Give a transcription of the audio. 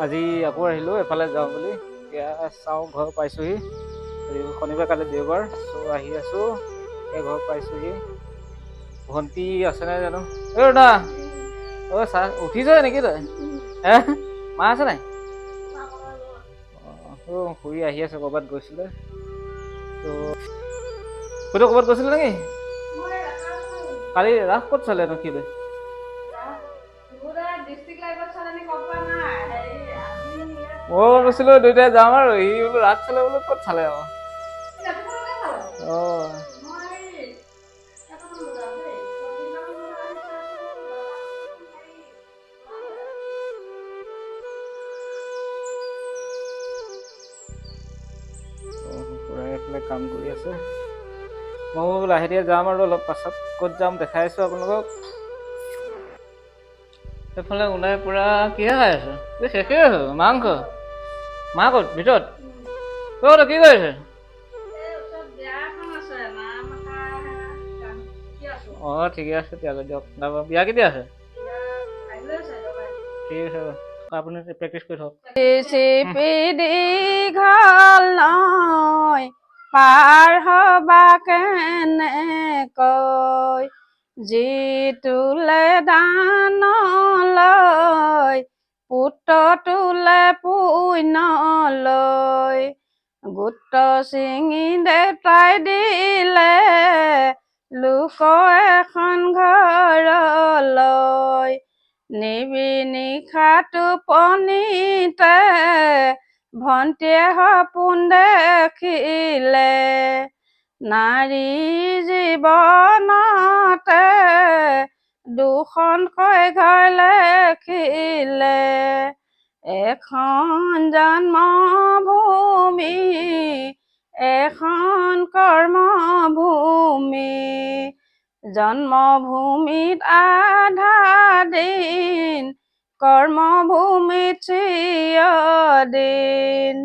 আজি আকৌ আহিলোঁ এফালে যাওঁ বুলি। এতিয়া চাওঁ, ঘৰ পাইছোঁহি। আজি শনিবাৰ, কালি দেওবাৰ। চ' আহি আছোঁ, এই ঘৰ পাইছোঁহি। ভণ্টি আছে নাই জানো? এই ৰুণা, অ' চাহ উঠিছ নেকি তই? হে, মা আছে নাই? অঁ, খুৰী আহি আছে, ক'ৰবাত গৈছিলে। ত' খুৰীটো ক'ৰবাত গৈছিলে নেকি কালি? ৰাস ক'ত চালে নো কি? মই কৈছিলো দুইটাই যাম আৰু সি বোলো ৰাস চালে বোলো, ক'ত চালে? আৰু অঁ, খুৰাই এইফালে কাম কৰি আছে। ময়ো লাহে ধীৰে যাম আৰু অলপ পাছত ক'ত যাম দেখাই আছোঁ আপোনালোকক। সেইফালে ওলাই পূৰা কিহে খাই আছো? এই শেষেই হ'ল মাংস। মা ক'ত? ভিতৰত। ক'ত কি কৰিছে? অঁ, ঠিকে আছে তেতিয়াহ'লে, দিয়ক। বিয়া কেতিয়া আছে? ঠিক আছে, আপুনি প্ৰেক্টিচ কৰি থাকক। চিপি দীঘল নৈ পাৰ হবা কেনেকৈ? যিটোলে দান লয়, পুত্ৰটোলে পুণ্য লয়। গোট ছিঙি দেউতাই দিলে লোক এখন ঘৰলৈ। নিবি নিশা টোপনিতে ভন্টিয়ে সপোন দেখিলে, নাৰী জীৱনতে দুখনকৈ ঘৰ লেখিলে। এখন জন্মভূমি, এখন কৰ্মভূমি। জন্মভূমিত আধা দিন, কৰ্মভূমিত চিৰদিন।